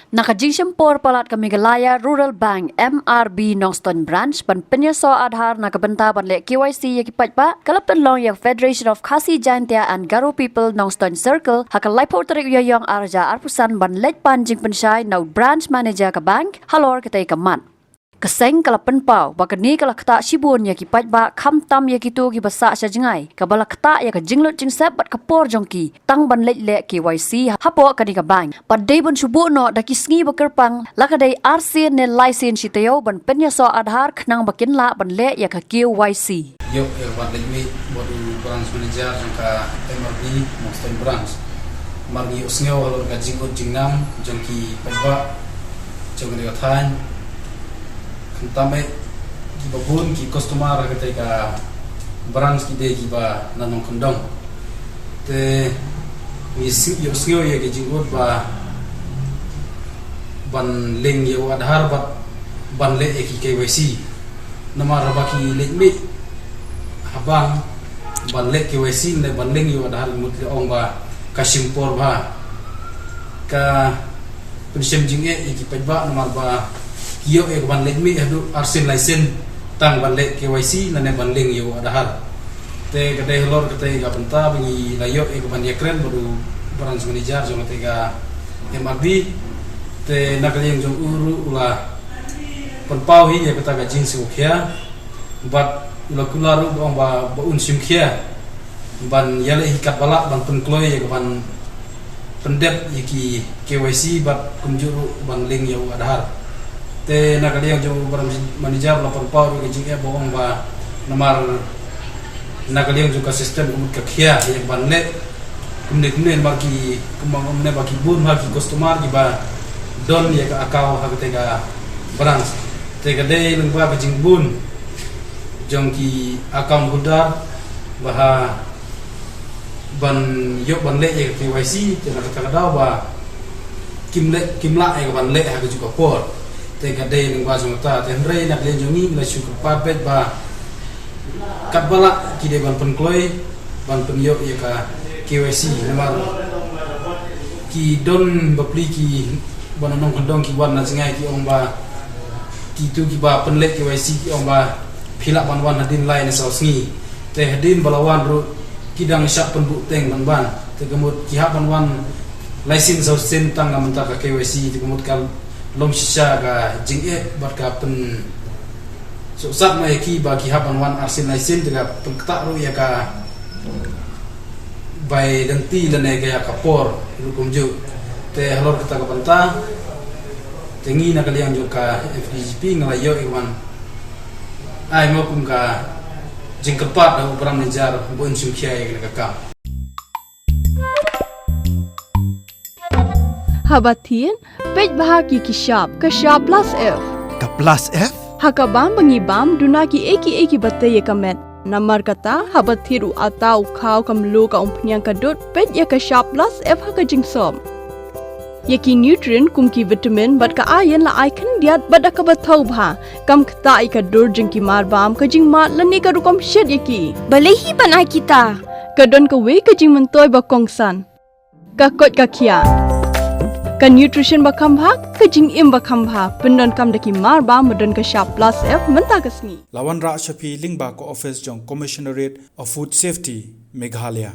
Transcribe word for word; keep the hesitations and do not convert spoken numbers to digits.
Na ka jingshim por palat ka Meghalaya Rural Bank, M R B, Nongstoiñ Branch ban pynïasoh Aadhaar na ka bynta ban leh K Y C ïa ki paidbah, ka la pynlong ïa ka Federation of Khasi Jaintia and Garo People Nongstoiñ Circle ha ka laiphew tarik u Ïaïong arhajar arphew san ban leit pan jingpynshai na u Branch Manager ka bank halor katei ka mat. Ka seng ka la pynpaw ba kane ka la ktah shibun ïa ki paidbah, khamtam ïa kito kiba sah sha jngai, kaba la ktah ïa ka jinglut jingsep bad ka por jong ki tang ban leit leh K Y C hapoh kane ka bank. Bad dei ban shu buh noh da ki sngi ba kyrpang, la ka dei arsien ne laisien shi taïew ban pynïasoh Aadhaar khnang ba kin lah ban leh ïa ka K Y C. Ïoh ïa ka ban leit mih bad u Branch Manager jong ka M R B Nongstoiñ Branch. Namar ngi ïohsngew halor ka jingud jingnam jong ki paidbah jong kane ka thaiñ. Khamtam eh kiba bun ki customer ha katei ka branch ki dei kiba na nongkyndong. Te ngi sngew, ïohsngew ïa ka jingud ba ban link ïa u Aadhaar bad ban leh ïa ki K Y C. Namar haba ki leit mih ha bank ban leh K Y C ne ban link ïa u Aadhaar, mut la ong ba ka shim por bha. Ka pynshim jingeh ïa ki paidbah namar ba ki ïoh ïa ka ban leit mih haduh arsien laisien tang ban leh K Y C lane ban link ïa u Aadhaar. Te ka dei halor katei ka bynta ba ngi la ïoh ïa ka ban ïakren bad u Branch Manager jong katei ka M R B. Te na ka liang jong u ruh u la pynpaw hi ïa kata ka jingsngewkhia bad u la kular ruh ba ong ba, ba un shim khia ban ïaleh hi katba lah ban pynkloi ïa ka ban pyndep ïa ki K Y C bad kumjuh ruh ban link ïa u Aadhaar. Te na ka liang jong u Branch Manager la pynpaw ruh ka jingeh ba ong ba namar na ka liang jong ka system ka mut ka khia ïa ka ban leh kumne kumne namar ki, kumba ong ne ba ki bun ha ki customer kiba don ïa ka account ha katei ka branch. Te ka dei lyngba ka jingbun jong ki account holder ba ha ban ïoh ban leh ïa ka K Y C, te na kata ka daw ba kim leh, kim lah ïa ka ban leh ha kajuh ka por. Te ka dei lyngba jong kata, te hynrei na ka liang jong ngi ngi la shu kyrpad beit ba katba lah ki dei ban pynkloi ban pynïoh ïa ka K Y C namar ki don bapli kiba na nongkyndong ki wan na jngai ki ong ba, kito kiba pynleh K Y C ki ong ba phi lah ban wan hadien lai ne saw sngi. Te hadien ba la wan ruh ki dang shah pynbuhteng ban wan. Te ka mut ki hap ban wan laisien saw sien tang na mynta ka K Y C, te ka mut ka long shisha ka jingeh bad ka pyn sohsat ma ïa ki ba ki hap ban wan arsien laisien, te ka pynktah ruh ïa ka bai lynti lane ka ïa ka por ruh kumjuh. Te halor kata ka bynta te ngi na ka liang jong ka F D G P nga la ïoh ïa ka ban ai mo kum ka jingkyrpad da u Branch Manager ba un shim khia ïa kane ka kam. Haba thied, peit bha ki ki shap, ka shap plus F. Ka plus F? Ha ka bam ba ngi bam, duna kiei kiei kiba tei ïa ka met. Namar kata, haba thied u atta, u khaw, ka mluh, ka umphniang, ka dud, peit ïa ka shap plus F ha ka jingsop. Ïa ki nutrient kum ki vitamin bad ka iron la ai khyndiat bad da kaba thaw bha. Kam ktah ïa ka dur jong ki marbam, ka jingmad lane ka rukom shet ïa ki. Balei hi ban ai kita? Ka don kawei ka jingmyntoi ba kongsan. Ka koit ka khiah. Ka nutrition ba kham bha, ka jingim ba kham bha. Pyndonkam da ki marbam ba don ka shap plus F mynta ka sngi. La wanrah sha phi lyngba ka office jong Commissionerate of Food Safety, Meghalaya.